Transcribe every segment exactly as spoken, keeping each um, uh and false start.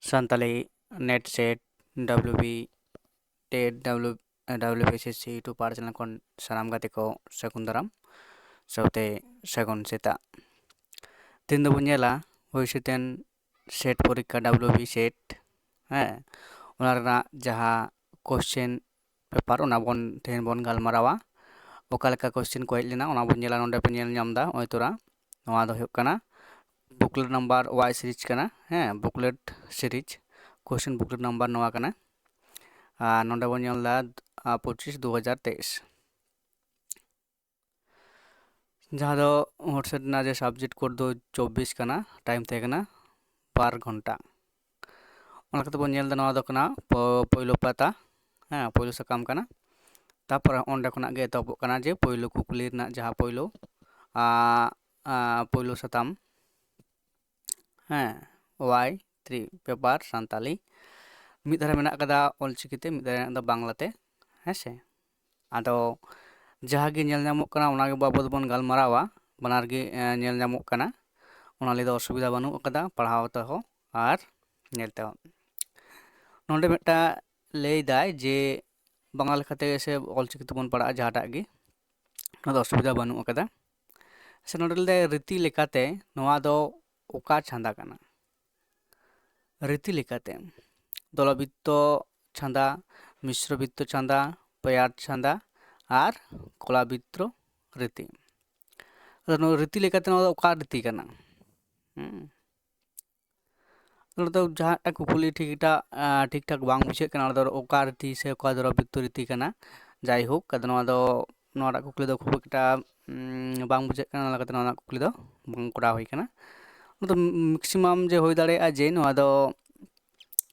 Santali NET SET WB TET W WBCC YouTube ᱟᱨ channel ᱠᱷᱚᱱ ᱥᱟᱱᱟᱢ ᱜᱟᱛᱮ ᱠᱚ ᱥᱟᱹᱜᱩᱱ ᱫᱟᱨᱟᱢ ᱥᱟᱶᱛᱮ ᱥᱟᱹᱜᱩᱱ ᱥᱮᱛᱟᱜ᱾ ᱛᱮᱦᱮᱧ ᱫᱚᱵᱚᱱ ᱧᱮᱞᱟ ᱦᱩᱭ ᱥᱟᱹᱛᱮᱱ SET ᱯᱚᱨᱤᱠᱠᱷᱟ WB SET, ᱦᱮᱸ, ᱚᱱᱟ ᱨᱮᱱᱟᱜ ᱡᱟᱦᱟᱸ question paper, ᱚᱱᱟ ᱵᱚᱱ ᱛᱮᱦᱮᱧ ᱵᱚᱱ ᱜᱟᱞᱢᱟᱨᱟᱣᱟ᱾ ᱚᱠᱟ ᱞᱮᱠᱟ question ᱠᱚ ᱦᱮᱡ ᱞᱮᱱᱟ, ᱚᱱᱟ ᱵᱚᱱ ᱧᱮᱞᱟ᱾ ᱱᱚᱰᱮ ᱯᱮ ᱧᱮᱞ ᱧᱟᱢ ᱮᱫᱟ ᱱᱚᱜᱼᱚᱭ ᱛᱚᱨᱟ, ᱱᱚᱣᱟ ᱫᱚ ᱦᱩᱭᱩᱜ ᱠᱟᱱᱟ booklet number Y series ᱠᱟᱱᱟ, ᱦᱮᱸ, booklet series, question booklet number ᱱᱚᱣᱟ ᱠᱟᱱᱟ᱾ ᱟᱨ ᱱᱚᱰᱮ ᱵᱚᱱ ᱧᱮᱞ ᱮᱫᱟ ᱯᱚᱸᱪᱤᱥ ᱫᱩ ᱦᱟᱡᱟᱨ ᱛᱮᱭᱤᱥ, ᱡᱟᱦᱟᱸ ᱫᱚ ᱦᱚᱲ ᱥᱮᱫ ᱨᱮᱱᱟᱜ ᱡᱮ subject code ᱫᱚ ᱪᱚᱵᱵᱤᱥ ᱠᱟᱱᱟ, time ᱛᱟᱦᱮᱸ ᱠᱟᱱᱟ ᱵᱟᱨ ᱜᱷᱚᱱᱴᱟ᱾ ᱚᱱᱟ ᱠᱟᱛᱮ ᱵᱚᱱ ᱧᱮᱞ ᱮᱫᱟ, ᱱᱚᱣᱟ ᱫᱚ ᱠᱟᱱᱟ ᱯᱳ- ᱯᱳᱭᱞᱳ ᱯᱟᱛᱟ, ᱦᱮᱸ, ᱯᱳᱭᱞᱳ ᱥᱟᱠᱟᱢ ᱠᱟᱱᱟ᱾ ᱛᱟᱯᱚᱨᱮ ᱚᱸᱰᱮ ᱠᱷᱚᱱᱟᱜ ᱜᱮ ᱮᱛᱚᱦᱚᱵᱚᱜ ᱠᱟᱱᱟ ᱡᱮ ᱯᱳᱭᱞᱳ ᱠᱩᱠᱞᱤ ᱨᱮᱱᱟᱜ ᱡᱟᱦᱟᱸ ᱯᱳᱭᱞᱳ, ᱟ, ᱟ, ᱯᱳᱭᱞᱳ ᱥᱟᱛᱟᱢ, ᱦᱮᱸ, Y three paper ᱥᱟᱱᱛᱟᱞᱤ᱾ ᱢᱤᱫ ᱫᱷᱟᱨᱮ ᱢᱮᱱᱟᱜ ᱠᱟᱫᱟ ᱚᱞᱪᱤᱠᱤ ᱛᱮ, ᱢᱤᱫ ᱫᱷᱟᱨᱮ ᱢᱮᱱᱟᱜ ᱠᱟᱫᱟ ᱵᱟᱝᱞᱟ ᱛᱮ, ᱦᱮᱸ ᱥᱮ᱾ ᱟᱫᱚ ᱡᱟᱦᱟᱸ ᱜᱮ ᱧᱮᱞ ᱧᱟᱢᱚᱜ ᱠᱟᱱᱟ, ᱚᱱᱟ ᱜᱮ ᱵᱟᱵᱚᱫ ᱵᱚᱱ ᱜᱟᱞᱢᱟᱨᱟᱣᱟ, ᱵᱟᱱᱟᱨ ᱜᱮ, ᱮ, ᱧᱮᱞ ᱧᱟᱢᱚᱜ ᱠᱟᱱᱟ᱾ ᱚᱱᱟ ᱞᱟᱹᱭ ᱫᱚ ᱚᱥᱩᱵᱤᱫᱷᱟ ᱵᱟᱹᱱᱩᱜ ᱟᱠᱟᱫᱟ ᱯᱟᱲᱦᱟᱣ ᱛᱮᱦᱚᱸ ᱟᱨ ᱧᱮᱞ ᱛᱮᱦᱚᱸ᱾ ᱱᱚᱰᱮ ᱢᱤᱫᱴᱟᱝ ᱞᱟᱹᱭ ᱫᱟᱭ ᱡᱮ ᱵᱟᱝᱞᱟ ᱞᱮᱠᱟ ᱛᱮᱜᱮ ᱥᱮ ᱚᱞᱪᱤᱠᱤ ᱛᱮᱵᱚᱱ ᱯᱟᱲᱦᱟᱜᱼᱟ ᱡᱟᱦᱟᱸᱴᱟᱜ ᱜᱮ, ᱚᱱᱟ ᱫᱚ ᱚᱥᱩᱵᱤᱫᱷᱟ ᱵᱟᱹᱱᱩᱜ ᱟᱠᱟᱫᱟ᱾ ᱥᱮ ᱱᱚᱰᱮ ᱞᱟᱹᱭ ᱫᱟᱭ ᱨᱤᱛᱤ ᱞᱮᱠᱟᱛᱮ ᱱᱚᱣᱟ ᱫᱚ ᱚᱠᱟ ᱪᱷᱟᱸᱫᱟ ᱠᱟᱱᱟ? ᱨᱤᱛᱤ ᱞᱮᱠᱟᱛᱮ ᱫᱚᱞᱟᱵᱤᱛᱛᱚ ᱪᱷᱟᱸᱫᱟ, ᱢᱤᱥᱨᱚᱵᱤᱛᱛᱚ ᱪᱷᱟᱸᱫᱟ, ᱯᱮᱭᱟᱨ ᱪᱷᱟᱸᱫᱟ ᱟᱨ ᱠᱚᱞᱟᱵᱤᱛᱨᱚ ᱨᱤᱛᱤ᱾ ᱟᱫᱚ ᱱᱚᱣᱟ ᱨᱤᱛᱤ ᱞᱮᱠᱟᱛᱮ ᱱᱚᱣᱟ ᱫᱚ ᱚᱠᱟ ᱨᱤᱛᱤ ᱠᱟᱱᱟ? ᱦᱩᱸ᱾ ᱱᱚᱰᱮ ᱫᱚ ᱡᱟᱦᱟᱸᱴᱟᱜ ᱠᱩᱠᱞᱤ ᱴᱷᱤᱠ ᱴᱷᱟᱠ, ᱟ, ᱴᱷᱤᱠ ᱴᱷᱟᱠ ᱵᱟᱝ ᱵᱩᱡᱷᱟᱹᱜ ᱠᱟᱱᱟ, ᱚᱱᱟ ᱫᱚ ᱚᱠᱟ ᱨᱤᱛᱤ ᱥᱮ ᱚᱠᱟ ᱫᱚᱞᱟᱵᱤᱛᱛᱚ ᱨᱤᱛᱤ ᱠᱟᱱᱟ᱾ ᱡᱟᱭᱦᱳᱠ, ᱟᱫᱚ ᱱᱚᱣᱟ ᱫᱚ, ᱱᱚᱣᱟᱴᱟᱜ ᱠᱩᱠᱞᱤ ᱫᱚ ᱠᱷᱩᱵ ᱮᱠᱴᱟ, ᱩᱸ, ᱵᱟᱝ ᱵᱩᱡᱷᱟᱹᱜ ᱠᱟᱱᱟ, ᱚᱱᱟ ᱞᱮᱠᱟᱛᱮ ᱱᱚᱣᱟ ᱨᱮᱱᱟᱜ ᱠᱩᱠᱞᱤ ᱫᱚ ᱵᱟᱝ ᱠᱚᱨᱟᱣ ᱦᱩᱭ ᱠᱟᱱᱟ᱾ ᱚᱱᱟ ᱫᱚ maximum ᱡᱮ ᱦᱩᱭ ᱫᱟᱲᱮᱭᱟᱜᱼᱟ ᱡᱮ ᱱᱚᱣᱟ ᱫᱚ,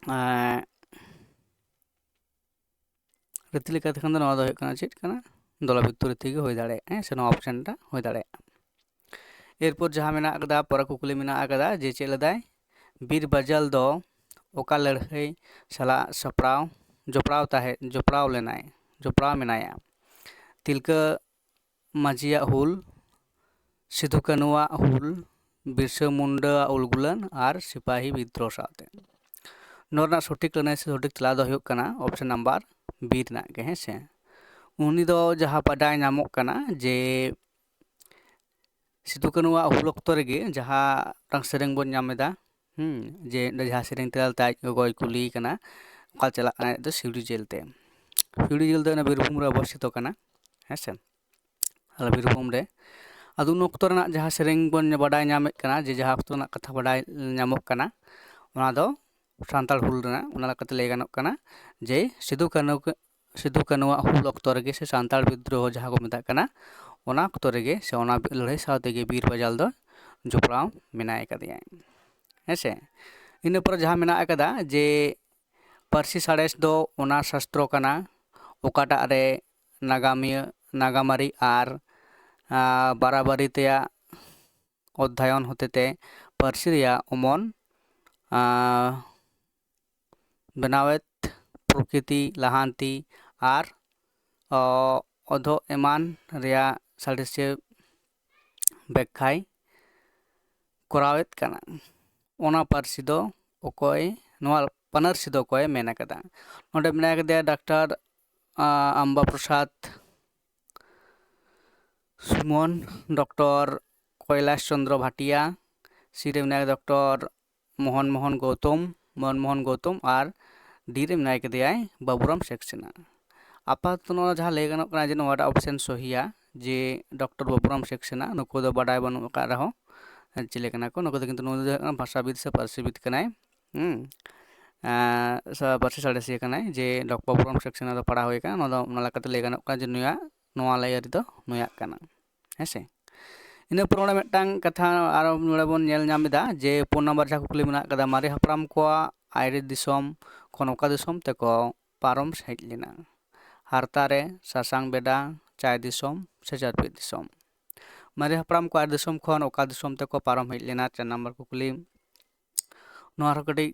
ᱮᱸ, ᱨᱤᱛᱤ ᱞᱮᱠᱟᱛᱮ ᱠᱷᱟᱱ ᱫᱚ ᱱᱚᱣᱟ ᱫᱚ ᱦᱩᱭᱩᱜ ᱠᱟᱱᱟ ᱪᱮᱫ ᱠᱟᱱᱟ? ᱫᱚᱞᱟᱵᱤᱛᱛᱚ ᱨᱤᱛᱤ ᱜᱮ ᱦᱩᱭ ᱫᱟᱲᱮᱭᱟᱜᱼᱟ, ᱦᱮᱸ ᱥᱮ, ᱱᱚᱣᱟ option ᱴᱟ ᱦᱩᱭ ᱫᱟᱲᱮᱭᱟᱜᱼᱟ᱾ ᱮᱨᱯᱚᱨ ᱡᱟᱦᱟᱸ ᱢᱮᱱᱟᱜ ᱟᱠᱟᱫᱟ, ᱯᱚᱨᱮ ᱠᱩᱠᱞᱤ ᱢᱮᱱᱟᱜ ᱟᱠᱟᱫᱟ ᱡᱮ ᱪᱮᱫ ᱞᱮᱫᱟᱭ? ᱵᱤᱨ ᱵᱟᱡᱟᱞ ᱫᱚ ᱚᱠᱟ ᱞᱟᱹᱲᱦᱟᱹᱭ ᱥᱟᱞᱟᱜ ᱥᱟᱯᱲᱟᱣ, ᱡᱚᱯᱲᱟᱣ ᱛᱟᱦᱮᱸ, ᱡᱚᱯᱲᱟᱣ ᱞᱮᱱᱟᱭ, ᱡᱚᱯᱲᱟᱣ ᱢᱮᱱᱟᱭᱟ? ᱛᱤᱞᱠᱟᱹ ᱢᱟᱹᱡᱷᱤᱭᱟᱜ ᱦᱩᱞ, ᱥᱤᱫᱷᱩ ᱠᱟᱹᱱᱩᱣᱟᱜ ᱦᱩᱞ, ᱵᱤᱨᱥᱟᱹ ᱢᱩᱱᱰᱟᱹᱣᱟᱜ ᱩᱞᱜᱩᱞᱟᱱ ᱟᱨ ᱥᱤᱯᱟᱦᱤ ᱵᱤᱫᱽᱨᱳᱦᱚ ᱥᱟᱶᱛᱮ᱾ ᱱᱚᱣᱟ ᱨᱮᱱᱟᱜ ᱥᱚᱴᱷᱤᱠ ᱞᱟᱹᱱᱟᱹᱭ ᱥᱮ ᱥᱚᱴᱷᱤᱠ ᱛᱮᱞᱟ ᱫᱚ ᱦᱩᱭᱩᱜ ᱠᱟᱱᱟ option number B ᱨᱮᱱᱟᱜ ᱜᱮ, ᱦᱮᱸ ᱥᱮ᱾ ᱩᱱᱤ ᱫᱚ ᱡᱟᱦᱟᱸ ᱵᱟᱰᱟᱭ ᱧᱟᱢᱚᱜ ᱠᱟᱱᱟ ᱡᱮ ᱥᱤᱫᱩ ᱠᱟᱹᱱᱩᱣᱟᱜ ᱦᱩᱞ ᱚᱠᱛᱚ ᱨᱮᱜᱮ ᱡᱟᱦᱟᱸ ᱢᱤᱫᱴᱟᱝ ᱥᱮᱨᱮᱧ ᱵᱚᱱ ᱧᱟᱢ ᱮᱫᱟ, ᱦᱩᱸ, ᱡᱮ ᱚᱸᱰᱮ ᱡᱟᱦᱟᱸ ᱥᱮᱨᱮᱧ ᱛᱟᱞᱟᱛᱮ ᱟᱡ ᱜᱚᱜᱚᱭ ᱠᱩᱞᱤᱭᱮ ᱠᱟᱱᱟ, ᱚᱠᱟ ᱪᱟᱞᱟᱜ ᱠᱟᱱᱟ ᱟᱡ ᱫᱚ ᱥᱤᱣᱲᱤ ᱡᱮᱞ ᱛᱮ᱾ ᱥᱤᱣᱲᱤ ᱡᱮᱞ ᱫᱚ ᱚᱱᱟ ᱵᱤᱨᱵᱷᱩᱢ ᱨᱮ ᱚᱵᱚᱥᱛᱷᱤᱛᱚ ᱠᱟᱱᱟ, ᱦᱮᱸ ᱥᱮ, ᱟᱞᱮ ᱵᱤᱨᱵᱷᱩᱢ ᱨᱮ᱾ ᱟᱫᱚ ᱩᱱ ᱚᱠᱛᱚ ᱨᱮᱱᱟᱜ ᱡᱟᱦᱟᱸ ᱥᱮᱨᱮᱧ ᱵᱚᱱ ᱵᱟᱰᱟᱭ ᱧᱟᱢᱮᱫ ᱠᱟᱱᱟ, ᱡᱮ ᱡᱟᱦᱟᱸ ᱚᱠᱛᱚ ᱨᱮᱱᱟᱜ ᱠᱟᱛᱷᱟ ᱵᱟᱰᱟᱭ ᱧᱟᱢᱚᱜ ᱠᱟᱱᱟ, ᱚᱱᱟ ᱫᱚ ᱥᱟᱱᱛᱟᱲ ᱦᱩᱞ ᱨᱮᱱᱟᱜ, ᱚᱱᱟ ᱞᱮᱠᱟᱛᱮ ᱞᱟᱹᱭ ᱜᱟᱱᱚᱜ ᱠᱟᱱᱟ ᱡᱮ ᱥᱤᱫᱩ ᱠᱟᱹᱱᱩ, ᱥᱤᱫᱩ ᱠᱟᱹᱱᱩᱣᱟᱜ ᱦᱩᱞ ᱚᱠᱛᱚ ᱨᱮᱜᱮ ᱥᱮ ᱥᱟᱱᱛᱟᱲ ᱵᱤᱫᱽᱨᱳᱦᱚ ᱡᱟᱦᱟᱸ ᱠᱚ ᱢᱮᱛᱟᱜ ᱠᱟᱱᱟ, ᱚᱱᱟ ᱚᱠᱛᱚ ᱨᱮᱜᱮ ᱥᱮ ᱚᱱᱟ ᱞᱟᱹᱲᱦᱟᱹᱭ ᱥᱟᱶ ᱛᱮᱜᱮ ᱵᱤᱨ ᱵᱟᱡᱟᱞ ᱫᱚ ᱡᱚᱯᱲᱟᱣ ᱢᱮᱱᱟᱭ ᱠᱟᱫᱮᱭᱟ, ᱦᱮᱸ ᱥᱮ᱾ ᱤᱱᱟᱹ ᱯᱚᱨᱮ ᱡᱟᱦᱟᱸ ᱢᱮᱱᱟᱜ ᱟᱠᱟᱫᱟ ᱡᱮ ᱯᱟᱹᱨᱥᱤ ᱥᱟᱬᱮᱥ ᱫᱚ ᱚᱱᱟ ᱥᱟᱥᱛᱨᱚ ᱠᱟᱱᱟ ᱚᱠᱟᱴᱟᱜ ᱨᱮ ᱱᱟᱜᱟᱢᱤᱭᱟᱹ, ᱱᱟᱜᱟᱢᱟᱹᱨᱤ ᱟᱨ, ᱟᱨ ᱵᱟᱨᱟᱵᱟᱹᱨᱤ ᱛᱮᱭᱟᱜ ᱚᱫᱽᱫᱷᱟᱭᱚᱱ ᱦᱚᱛᱮᱛᱮ ᱯᱟᱹᱨᱥᱤ ᱨᱮᱭᱟᱜ ᱚᱢᱚᱱ, ᱟᱨ ᱵᱮᱱᱟᱣᱮᱫ ᱯᱨᱚᱠᱨᱤᱛᱤ, ᱞᱟᱦᱟᱱᱛᱤ ᱟᱨ, ᱚ, ᱚᱫᱷᱚ ᱮᱢᱟᱱ ᱨᱮᱭᱟᱜ ᱥᱟᱬᱮᱥᱤᱭᱟᱹ ᱵᱮᱠᱠᱷᱟᱭ ᱠᱚᱨᱟᱣᱮᱫ ᱠᱟᱱᱟ᱾ ᱚᱱᱟ ᱯᱟᱹᱨᱥᱤ ᱫᱚ ᱚᱠᱚᱭ, ᱱᱚᱣᱟ ᱯᱟᱹᱱᱟᱹᱨᱥᱤ ᱫᱚ ᱚᱠᱚᱭᱮ ᱢᱮᱱ ᱟᱠᱟᱫᱟ? ᱱᱚᱰᱮ ᱢᱮᱱᱟᱭ ᱠᱟᱫᱮᱭᱟ ᱰᱟᱠᱛᱟᱨ, ᱟ, ᱟᱢᱵᱟ ᱯᱨᱚᱥᱟᱫᱽ ᱥᱩᱢᱚᱱ, ᱰᱚᱠᱴᱚᱨ ᱠᱚᱭᱞᱟᱥ ᱪᱚᱱᱫᱨᱚ ᱵᱷᱟᱴᱤᱭᱟ, ᱥᱤ ᱨᱮ ᱢᱮᱱᱟᱭ ᱰᱚᱠᱴᱚᱨ ᱢᱳᱦᱚᱱ ᱢᱳᱦᱚᱱ ᱜᱳᱛᱚᱢ, ᱢᱳᱦᱚᱱ ᱢᱳᱦᱚᱱ ᱜᱳᱛᱚᱢ, ᱟᱨ ᱰᱤ ᱨᱮ ᱢᱮᱱᱟᱭ ᱠᱟᱫᱮᱭᱟᱭ ᱵᱟᱵᱩᱨᱟᱢ ᱥᱮᱠᱥᱮᱱᱟ᱾ ᱟᱯᱟᱛᱚᱛᱚ ᱱᱚᱣᱟ ᱡᱟᱦᱟᱸ ᱞᱟᱹᱭ ᱜᱟᱱᱚᱜ ᱠᱟᱱᱟ ᱡᱮ ᱱᱚᱣᱟᱴᱟᱜ ᱚᱯᱥᱮᱱ ᱥᱚᱦᱤᱭᱟ, ᱡᱮ ᱰᱚᱠᱴᱚᱨ ᱵᱟᱵᱩᱨᱟᱢ ᱥᱮᱠᱥᱮᱱᱟ, ᱱᱩᱠᱩ ᱫᱚ ᱵᱟᱰᱟᱭ ᱵᱟᱹᱱᱩᱜ ᱟᱠᱟᱫ ᱨᱮᱦᱚᱸ ᱪᱤᱞᱤ ᱠᱟᱱᱟ ᱠᱚ, ᱱᱩᱠᱩ ᱫᱚ ᱠᱤᱱᱛᱩ ᱱᱩᱭ ᱫᱚ ᱦᱩᱭᱩᱜ ᱠᱟᱱᱟ ᱵᱷᱟᱥᱟᱵᱤᱫ ᱥᱮ ᱯᱟᱹᱨᱥᱤᱵᱤᱫ ᱠᱟᱱᱟᱭ᱾ ᱦᱩᱸ᱾ ᱟᱨ ᱥᱟ-, ᱯᱟᱹᱨᱥᱤ ᱥᱟᱬᱮᱥᱤᱭᱟᱹ ᱠᱟᱱᱟᱭ, ᱡᱮ ᱰᱚᱠᱴᱚᱨ ᱵᱟᱵᱩᱨᱟᱢ ᱥᱮᱠᱥᱮᱱᱟ ᱫᱚ ᱯᱟᱲᱦᱟᱣ ᱦᱩᱭ ᱟᱠᱟᱱᱟ, ᱱᱚᱣᱟ ᱫᱚ ᱚᱱᱟ ᱞᱮᱠᱟᱛᱮ ᱞᱟᱹᱭ ᱜᱟᱱᱚᱜ ᱠᱟᱱᱟ ᱡᱮ ᱱᱩᱭᱟᱜ ᱱᱚᱣᱟ ᱞᱟᱹᱭᱟᱹᱨᱤ ᱫᱚ ᱱᱩᱭᱟᱜ ᱠᱟᱱᱟ, ᱦᱮᱸ ᱥᱮ᱾ ᱤᱱᱟᱹ ᱯᱚᱨ ᱚᱸᱰᱮ ᱢᱤᱫᱴᱟᱝ ᱠᱟᱛᱷᱟ ᱟᱨᱚ ᱱᱚᱰᱮ ᱵᱚᱱ ᱧᱮᱞ ᱧᱟᱢ ᱮᱫᱟ ᱡᱮ ᱯᱩᱱ ᱱᱟᱢᱵᱟᱨ ᱡᱟᱦᱟᱸ ᱠᱩᱠᱞᱤ ᱢᱮᱱᱟᱜ ᱠᱟᱫᱟ, ᱢᱟᱨᱮ ᱦᱟᱯᱲᱟᱢ ᱠᱚᱣᱟᱜ ᱟᱭᱨᱮ ᱫᱤᱥᱚᱢ ᱠᱷᱚᱱ ᱚᱠᱟ ᱫᱤᱥᱚᱢ ᱛᱮᱠᱚ ᱯᱟᱨᱚᱢ ᱦᱮᱡ ᱞᱮᱱᱟ? ᱦᱟᱨᱛᱟ ᱨᱮ, ᱥᱟᱥᱟᱝ ᱵᱮᱰᱟ, ᱪᱟᱭ ᱫᱤᱥᱚᱢ ᱥᱮ ᱡᱟᱨᱯᱤᱫ ᱫᱤᱥᱚᱢ? ᱢᱟᱨᱮ ᱦᱟᱯᱲᱟᱢ ᱠᱚ ᱟᱭᱨᱮ ᱫᱤᱥᱚᱢ ᱠᱷᱚᱱ ᱚᱠᱟ ᱫᱤᱥᱚᱢ ᱛᱮᱠᱚ ᱯᱟᱨᱚᱢ ᱦᱮᱡ ᱞᱮᱱᱟ? ᱪᱟᱨ ᱱᱟᱢᱵᱟᱨ ᱠᱩᱠᱞᱤ᱾ ᱱᱚᱣᱟ ᱨᱮᱦᱚᱸ ᱠᱟᱹᱴᱤᱡ,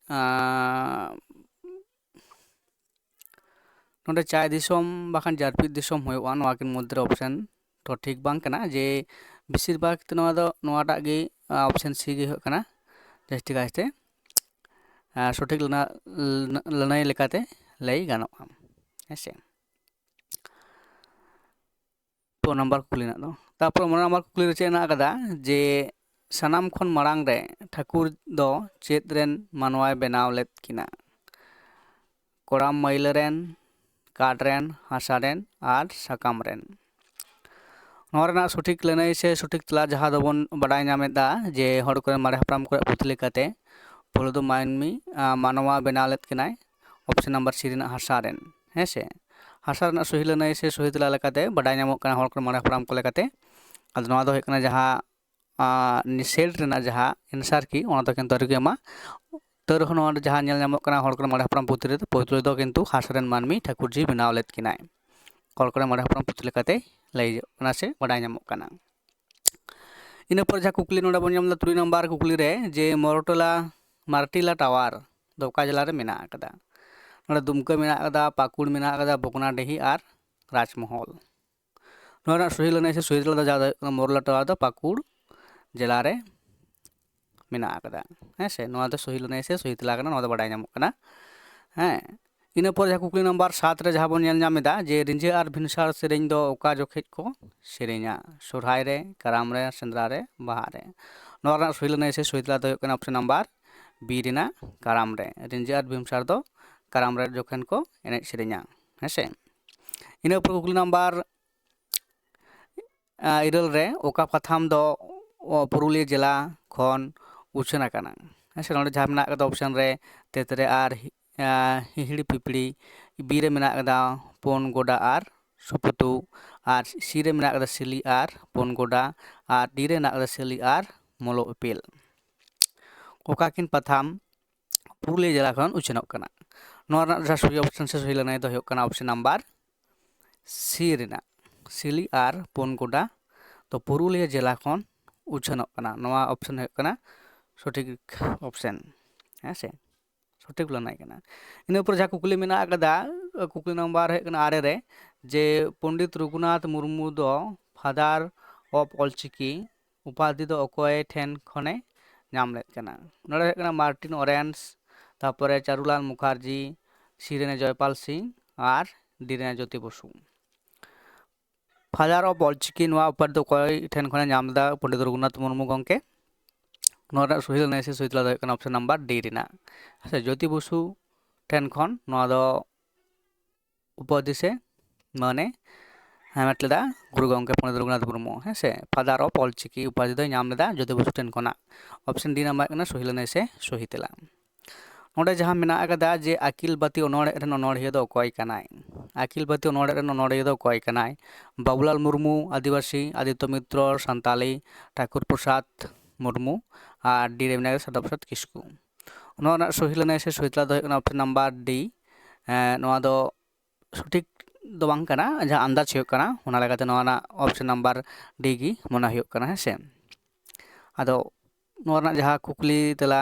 ᱟᱸ, ᱱᱚᱰᱮ ᱪᱟᱭ ᱫᱤᱥᱚᱢ ᱵᱟᱠᱷᱟᱱ ᱡᱟᱨᱯᱤᱫ ᱫᱤᱥᱚᱢ ᱦᱩᱭᱩᱜᱼᱟ, ᱱᱚᱣᱟ ᱠᱤᱱ ᱢᱚᱫᱽᱫᱷᱮ ᱨᱮ ᱚᱯᱥᱮᱱ ᱫᱚ ᱴᱷᱤᱠ ᱵᱟᱝ ᱠᱟᱱᱟ᱾ ᱡᱮ ᱵᱮᱥᱤᱨ ᱵᱷᱟᱜᱽ ᱱᱚᱣᱟ ᱫᱚ, ᱱᱚᱣᱟᱴᱟᱜ ᱜᱮ, ᱟᱸ, ᱚᱯᱥᱮᱱ ᱥᱤ ᱜᱮ ᱦᱩᱭᱩᱜ ᱠᱟᱱᱟ ᱡᱟᱹᱥᱛᱤ ᱠᱟᱭᱛᱮ᱾ ᱥᱚᱴᱷᱤᱠ ᱞᱟᱹᱱᱟᱹᱭ ᱞᱮᱠᱟᱛᱮ ᱞᱟᱹᱭ ᱜᱟᱱᱚᱜᱼᱟ᱾ ᱦᱮᱸ ᱥᱮ, ᱯᱩᱱ ᱱᱟᱢᱵᱟᱨ ᱠᱩᱠᱞᱤ ᱨᱮᱱᱟᱜ ᱫᱚ᱾ ᱛᱟᱨᱯᱚᱨ ᱢᱚᱬᱮ ᱱᱟᱢᱵᱟᱨ ᱠᱩᱠᱞᱤ ᱨᱮ ᱪᱮᱫ ᱦᱮᱱᱟᱜ ᱟᱠᱟᱫᱟ ᱡᱮ ᱥᱟᱱᱟᱢ ᱠᱷᱚᱱ ᱢᱟᱲᱟᱝ ᱨᱮ ᱴᱷᱟᱹᱠᱩᱨ ᱫᱚ ᱪᱮᱫ ᱨᱮᱱ ᱢᱟᱱᱣᱟᱭ ᱵᱮᱱᱟᱣ ᱞᱮᱫ ᱠᱤᱱᱟ? ᱠᱚᱲᱟᱢ ᱢᱟᱹᱭᱞᱟᱹ ᱨᱮᱱ, ᱠᱟᱴ ᱨᱮᱱ, ᱦᱟᱥᱟ ᱨᱮᱱ ᱟᱨ ᱥᱟᱠᱟᱢ ᱨᱮᱱ᱾ ᱱᱚᱣᱟ ᱨᱮᱱᱟᱜ ᱥᱚᱴᱷᱤᱠ ᱞᱟᱹᱱᱟᱹᱭ ᱥᱮ ᱥᱚᱴᱷᱤᱠ ᱛᱮᱞᱟ ᱡᱟᱦᱟᱸ ᱫᱚᱵᱚᱱ ᱵᱟᱰᱟᱭ ᱧᱟᱢᱮᱫᱟ ᱡᱮ ᱦᱚᱲ ᱠᱚᱨᱮᱱ ᱢᱟᱨᱮ ᱦᱟᱯᱲᱟᱢ ᱠᱚᱣᱟᱜ ᱯᱩᱛᱷᱤ ᱞᱮᱠᱟᱛᱮ ᱯᱳᱭᱞᱳ ᱫᱚ ᱢᱟᱹᱱᱢᱤ ᱢᱟᱱᱣᱟ ᱵᱮᱱᱟᱣ ᱞᱮᱫ ᱠᱤᱱᱟᱭ, ᱚᱯᱥᱮᱱ ᱱᱟᱢᱵᱟᱨ ᱥᱤ ᱨᱮᱱᱟᱜ ᱦᱟᱥᱟ ᱨᱮᱱ᱾ ᱦᱮᱸ ᱥᱮ, ᱦᱟᱥᱟ ᱨᱮᱱᱟᱜ ᱥᱚᱦᱤ ᱞᱟᱹᱱᱟᱹᱭ ᱥᱮ ᱥᱚᱦᱤ ᱛᱮᱞᱟ ᱞᱮᱠᱟᱛᱮ ᱵᱟᱰᱟᱭ ᱧᱟᱢᱚᱜ ᱠᱟᱱᱟ ᱦᱚᱲ ᱠᱚᱨᱮᱱ ᱢᱟᱨᱮ ᱦᱟᱯᱲᱟᱢ ᱠᱚ ᱞᱮᱠᱟᱛᱮ᱾ ᱟᱫᱚ ᱱᱚᱣᱟ ᱫᱚ ᱦᱩᱭᱩᱜ ᱠᱟᱱᱟ ᱡᱟᱦᱟᱸ ᱱᱤᱥᱮᱞ ᱨᱮᱱᱟᱜ ᱡᱟᱦᱟᱸ ᱮᱱᱥᱟᱨ ᱠᱤ, ᱚᱱᱟ ᱫᱚ ᱠᱤᱱᱛᱩ ᱟᱹᱣᱨᱤ ᱠᱚ ᱮᱢᱟ᱾ ᱛᱟᱹᱣ ᱨᱮᱦᱚᱸ ᱱᱚᱣᱟ ᱨᱮ ᱡᱟᱦᱟᱸ ᱧᱮᱞ ᱧᱟᱢᱚᱜ ᱠᱟᱱᱟ ᱦᱚᱲ ᱠᱚᱨᱮᱱ ᱢᱟᱨᱮ ᱦᱟᱯᱲᱟᱢ ᱯᱩᱛᱷᱤ ᱨᱮᱫᱚ ᱯᱳᱭᱞᱳ ᱫᱚ ᱠᱤᱱᱛᱩ ᱦᱟᱥᱟ ᱨᱮᱱ ᱢᱟᱹᱱᱢᱤ ᱴᱷᱟᱹᱠᱩᱨ ᱡᱤ ᱵᱮᱱᱟᱣ ᱞᱮᱫ ᱠᱤᱱᱟᱭ᱾ ᱦᱚᱲ ᱠᱚᱨᱮᱱ ᱢᱟᱨᱮ ᱦᱟᱯᱲᱟᱢ ᱯᱩᱛᱷᱤ ᱞᱮᱠᱟᱛᱮ ᱞᱟᱹᱭᱚᱜ ᱠᱟᱱᱟ ᱥᱮ ᱵᱟᱰᱟᱭ ᱧᱟᱢᱚᱜ ᱠᱟᱱᱟ᱾ ᱤᱱᱟᱹ ᱯᱚᱨ ᱡᱟᱦᱟᱸ ᱠᱩᱠᱞᱤ ᱱᱚᱰᱮ ᱵᱚᱱ ᱧᱟᱢ ᱮᱫᱟ ᱛᱩᱨᱩᱭ ᱱᱟᱢᱵᱟᱨ ᱠᱩᱠᱞᱤ ᱨᱮ ᱡᱮ ᱢᱚᱨᱴᱚᱞᱟ ᱢᱟᱨᱴᱤᱞᱟ ᱴᱟᱣᱟᱨ ᱫᱚ ᱚᱠᱟ ᱡᱮᱞᱟ ᱨᱮ ᱢᱮᱱᱟᱜ ᱟᱠᱟᱫᱟ? ᱱᱚᱰᱮ ᱫᱩᱢᱠᱟᱹ ᱢᱮᱱᱟᱜ ᱟᱠᱟᱫᱟ, ᱯᱟᱹᱠᱩᱲ ᱢᱮᱱᱟᱜ ᱟᱠᱟᱫᱟ, ᱵᱚᱠᱱᱟᱰᱤᱦᱤ ᱟᱨ ᱨᱟᱡᱽᱢᱚᱦᱚᱞ᱾ ᱱᱚᱣᱟ ᱨᱮᱱᱟᱜ ᱥᱚᱦᱤ ᱞᱟᱹᱱᱟᱹᱭ ᱥᱮ ᱥᱚᱦᱤ ᱛᱮᱞᱟ ᱫᱚ ᱡᱟᱦᱟᱸ ᱫᱚ ᱦᱩᱭᱩᱜ ᱠᱟᱱᱟ ᱢᱚᱨᱞᱟ ᱴᱟᱣᱟᱨ ᱫᱚ ᱯᱟᱹᱠᱩᱲ ᱡᱮᱞᱟ ᱨᱮ ᱢᱮᱱᱟᱜ ᱟᱠᱟᱫᱟ᱾ ᱦᱮᱸ ᱥᱮ, ᱱᱚᱣᱟ ᱫᱚ ᱥᱚᱦᱤ ᱞᱟᱹᱱᱟᱹᱭ ᱥᱮ ᱥᱚᱦᱤ ᱛᱮᱞᱟ ᱠᱟᱱᱟ, ᱱᱚᱣᱟ ᱫᱚ ᱵᱟᱰᱟᱭ ᱧᱟᱢᱚᱜ ᱠᱟᱱᱟ᱾ ᱦᱮᱸ, ᱤᱱᱟᱹ ᱯᱚᱨ ᱡᱟᱦᱟᱸ ᱠᱩᱠᱞᱤ ᱱᱟᱢᱵᱟᱨ ᱥᱟᱛ ᱨᱮ ᱡᱟᱦᱟᱸ ᱵᱚᱱ ᱧᱮᱞ ᱧᱟᱢ ᱮᱫᱟ ᱡᱮ ᱨᱤᱸᱡᱟᱹ ᱟᱨ ᱵᱷᱤᱱᱥᱟᱨ ᱥᱮᱨᱮᱧ ᱫᱚ ᱚᱠᱟ ᱡᱚᱠᱷᱮᱡ ᱠᱚ ᱥᱮᱨᱮᱧᱟ? ᱥᱚᱨᱦᱟᱭ ᱨᱮ, ᱠᱟᱨᱟᱢ ᱨᱮ, ᱥᱮᱸᱫᱽᱨᱟ ᱨᱮ, ᱵᱟᱦᱟ ᱨᱮ᱾ ᱱᱚᱣᱟ ᱨᱮᱱᱟᱜ ᱥᱚᱦᱤ ᱞᱟᱹᱱᱟᱹᱭ ᱥᱮ ᱥᱚᱦᱤ ᱛᱮᱞᱟ ᱫᱚ ᱦᱩᱭᱩᱜ ᱠᱟᱱᱟ ᱚᱯᱥᱮᱱ ᱱᱟᱢᱵᱟᱨ ᱵᱤ ᱨᱮᱱᱟᱜ ᱠᱟᱨᱟᱢ ᱨᱮ᱾ ᱨᱤᱸᱡᱟᱹ ᱟᱨ ᱵᱷᱤᱢᱥᱟᱨ ᱫᱚ ᱠᱟᱨᱟᱢ ᱨᱮ ᱡᱚᱠᱷᱚᱱ ᱠᱚ ᱮᱱᱮᱡ ᱥᱮᱨᱮᱧᱟ᱾ ᱦᱮᱸ ᱥᱮ, ᱤᱱᱟᱹ ᱯᱚᱨ ᱠᱩᱠᱞᱤ ᱱᱟᱢᱵᱟᱨ ᱤᱨᱟᱹᱞ ᱨᱮ ᱚᱠᱟ ᱯᱟᱛᱷᱟᱢ ᱫᱚ ᱯᱩᱨᱩᱞᱤᱭᱟᱹ ᱡᱮᱞᱟ ᱠᱷᱚᱱ ᱩᱪᱷᱟᱹᱱ ᱟᱠᱟᱱᱟ? ᱦᱮᱸ ᱥᱮ, ᱱᱚᱰᱮ ᱡᱟᱦᱟᱸ ᱢᱮᱱᱟᱜ ᱟᱠᱟᱫᱟ ᱚᱯᱥᱮᱱ ᱨᱮ ᱛᱮᱛᱨᱮ ᱟᱨ ᱦᱤ-, ᱟᱸ, ᱦᱤᱦᱤᱲᱤ ᱯᱤᱯᱤᱲᱤ, ᱵᱤ ᱨᱮ ᱢᱮᱱᱟᱜ ᱟᱠᱟᱫᱟ ᱯᱩᱱ ᱜᱚᱰᱟ ᱟᱨ ᱥᱩᱯᱩᱛᱩ, ᱟᱨ ᱥᱤ ᱨᱮ ᱢᱮᱱᱟᱜ ᱟᱠᱟᱫᱟ ᱥᱤᱞᱤ ᱟᱨ ᱯᱩᱱ ᱜᱚᱰᱟ, ᱟᱨ ᱰᱤ ᱨᱮ ᱢᱮᱱᱟᱜ ᱟᱠᱟᱫᱟ ᱥᱤᱞᱤ ᱟᱨ ᱢᱚᱞᱚ ᱤᱯᱤᱞ᱾ ᱚᱠᱟ ᱠᱤᱱ ᱯᱟᱛᱷᱟᱢ ᱯᱩᱨᱩᱞᱤᱭᱟᱹ ᱡᱮᱞᱟ ᱠᱷᱚᱱ ᱩᱪᱷᱟᱹᱱᱚᱜ ᱠᱟᱱᱟ? ᱱᱚᱣᱟ ᱨᱮᱱᱟᱜ ᱡᱟᱦᱟᱸ ᱥᱚᱦᱤ ᱚᱯᱥᱮᱱ ᱥᱮ ᱥᱚᱦᱤ ᱞᱟᱹᱱᱟᱹᱭ ᱫᱚ ᱦᱩᱭᱩᱜ ᱠᱟᱱᱟ ᱚᱯᱥᱮᱱ ᱱᱟᱢᱵᱟᱨ ᱥᱤ ᱨᱮᱱᱟᱜ ᱥᱤᱞᱤ ᱟᱨ ᱯᱩᱱ ᱜᱚᱰᱟ ᱫᱚ ᱯᱩᱨᱩᱞᱤᱭᱟᱹ ᱡᱮᱞᱟ ᱠᱷᱚᱱ ᱩᱪᱷᱟᱹᱱᱚᱜ ᱠᱟᱱᱟ᱾ ᱱᱚᱣᱟ ᱚᱯᱥᱮᱱ ᱦᱩᱭᱩᱜ ᱠᱟᱱᱟ ᱥᱚᱴᱷᱤᱠ ᱚᱯᱥᱮᱱ᱾ ᱦᱮᱸ ᱥᱮ, ᱥᱚᱴᱷᱤᱠ ᱞᱟᱹᱱᱟᱹᱭ ᱠᱟᱱᱟ᱾ ᱤᱱᱟᱹ ᱯᱚᱨ ᱡᱟᱦᱟᱸ ᱠᱩᱠᱞᱤ ᱢᱮᱱᱟᱜ ᱟᱠᱟᱫᱟ, ᱠᱩᱠᱞᱤ ᱱᱟᱢᱵᱟᱨ ᱦᱩᱭᱩᱜ ᱠᱟᱱᱟ ᱟᱨᱮ ᱨᱮ, ᱡᱮ ᱯᱚᱱᱰᱤᱛ ᱨᱚᱜᱷᱩᱱᱟᱛᱷ ᱢᱩᱨᱢᱩ ᱫᱚ ᱯᱷᱟᱫᱟᱨ ᱚᱯᱷ ᱚᱞᱪᱤᱠᱤ ᱩᱯᱟᱫᱷᱤ ᱫᱚ ᱚᱠᱚᱭ ᱴᱷᱮᱱ ᱠᱷᱚᱱᱮ ᱧᱟᱢ ᱞᱮᱫ ᱠᱟᱱᱟ? ᱱᱚᱰᱮ ᱦᱩᱭᱩᱜ ᱠᱟᱱᱟ ᱢᱟᱨᱴᱤᱱ ᱚᱨᱮᱱᱥ, ᱛᱟᱨᱯᱚᱨᱮ ᱪᱟᱨᱩᱞᱟᱞ ᱢᱩᱠᱷᱟᱨᱡᱤ, ᱥᱤ ᱨᱮᱱᱟᱜ ᱡᱚᱭᱯᱟᱞ ᱥᱤᱝ ᱟᱨ ᱰᱤ ᱨᱮᱱᱟᱜ ᱡᱳᱛᱤ ᱵᱚᱥᱩ᱾ ᱯᱷᱟᱫᱟᱨ ᱚᱯᱷ ᱚᱞᱪᱤᱠᱤ ᱱᱚᱣᱟ ᱩᱯᱟᱫᱷᱤ ᱫᱚ ᱚᱠᱚᱭ ᱴᱷᱮᱱ ᱠᱷᱚᱱᱮ ᱧᱟᱢ ᱞᱮᱫᱟ? ᱯᱚᱱᱰᱤᱛ ᱨᱚᱜᱷᱩᱱᱟᱛᱷ ᱢᱩᱨᱢᱩ ᱜᱚᱢᱠᱮ᱾ ᱱᱚᱣᱟ ᱨᱮᱱᱟᱜ ᱥᱚᱦᱤ ᱞᱮᱱᱟᱭ ᱥᱮ ᱥᱚᱦᱤ ᱛᱮᱞᱟ ᱫᱚ ᱦᱩᱭᱩᱜ ᱠᱟᱱᱟ ᱚᱯᱥᱮᱱ ᱱᱟᱢᱵᱟᱨ ᱰᱤ ᱨᱮᱱᱟᱜ᱾ ᱦᱮᱸ ᱥᱮ, ᱡᱳᱛᱤ ᱵᱚᱥᱩ ᱴᱷᱮᱱ ᱠᱷᱚᱱ ᱱᱚᱣᱟ ᱫᱚ ᱩᱯᱟᱫᱷᱤ ᱥᱮ ᱢᱟᱹᱱᱮ ᱦᱟᱢᱮᱴ ᱞᱮᱫᱟ ᱜᱩᱨᱩ ᱜᱚᱢᱠᱮ ᱯᱚᱱᱰᱤᱛ ᱨᱚᱜᱷᱩᱱᱟᱛᱷ ᱢᱩᱨᱢᱩ, ᱦᱮᱸ ᱥᱮ, ᱯᱷᱟᱫᱟᱨ ᱚᱯᱷ ᱚᱞᱪᱤᱠᱤ ᱩᱯᱟᱫᱷᱤ ᱫᱚᱭ ᱧᱟᱢ ᱞᱮᱫᱟ ᱡᱳᱛᱤ ᱵᱚᱥᱩ ᱴᱷᱮᱱ ᱠᱷᱚᱱᱟᱜ᱾ ᱚᱯᱥᱮᱱ ᱰᱤ ᱱᱟᱢᱵᱟᱨ ᱦᱩᱭᱩᱜ ᱠᱟᱱᱟ ᱥᱚᱦᱤ ᱞᱮᱱᱟᱭ ᱥᱮ ᱥᱚᱦᱤ ᱛᱮᱞᱟ᱾ ᱱᱚᱰᱮ ᱡᱟᱦᱟᱸ ᱢᱮᱱᱟᱜ ᱟᱠᱟᱫᱟ ᱡᱮ ᱟᱹᱠᱤᱞ ᱵᱟᱹᱛᱤ ᱚᱱᱚᱬᱦᱮ ᱨᱮᱱ ᱚᱱᱚᱬᱦᱤᱭᱟᱹ ᱫᱚ ᱚᱠᱚᱭ ᱠᱟᱱᱟᱭ? ᱟᱹᱠᱤᱞ ᱵᱟᱹᱛᱤ ᱚᱱᱚᱬᱦᱮ ᱨᱮᱱ ᱚᱱᱚᱬᱦᱤᱭᱟᱹ ᱫᱚ ᱚᱠᱚᱭ ᱠᱟᱱᱟᱭ? ᱵᱟᱵᱩᱞᱟᱞ ᱢᱩᱨᱢᱩ, ᱟᱹᱫᱤᱵᱟᱹᱥᱤ, ᱟᱫᱤᱛᱛᱚ ᱢᱤᱛᱨᱚ, ᱥᱟᱱᱛᱟᱞᱤ, ᱴᱷᱟᱠᱩᱨ ᱯᱨᱚᱥᱟᱫᱽ ᱢᱩᱨᱢᱩ, ᱟᱨ ᱰᱤ ᱨᱮ ᱢᱮᱱᱟᱭ ᱥᱟᱨᱚᱫᱟ ᱯᱨᱚᱥᱟᱫᱽ ᱠᱤᱥᱠᱩ᱾ ᱱᱚᱣᱟ ᱨᱮᱱᱟᱜ ᱥᱚᱦᱤ ᱞᱮᱱᱟᱭ ᱥᱮ ᱥᱚᱦᱤ ᱛᱮᱞᱟ ᱫᱚ ᱦᱩᱭᱩᱜ ᱠᱟᱱᱟ ᱚᱯᱥᱮᱱ ᱱᱟᱢᱵᱟᱨ ᱰᱤ᱾ ᱮᱸ, ᱱᱚᱣᱟ ᱫᱚ ᱥᱚᱴᱷᱤᱠ ᱫᱚ ᱵᱟᱝ ᱠᱟᱱᱟ, ᱡᱟᱦᱟᱸ ᱟᱱᱫᱟᱡᱽ ᱦᱩᱭᱩᱜ ᱠᱟᱱᱟ, ᱚᱱᱟ ᱞᱮᱠᱟᱛᱮ ᱱᱚᱣᱟ ᱨᱮᱱᱟᱜ ᱚᱯᱥᱮᱱ ᱱᱟᱢᱵᱟᱨ ᱰᱤ ᱜᱮ ᱢᱚᱱᱮ ᱦᱩᱭᱩᱜ ᱠᱟᱱᱟ, ᱦᱮᱸ ᱥᱮ᱾ ᱟᱫᱚ ᱱᱚᱣᱟ ᱨᱮᱱᱟᱜ ᱡᱟᱦᱟᱸ ᱠᱩᱠᱞᱤ ᱛᱮᱞᱟ,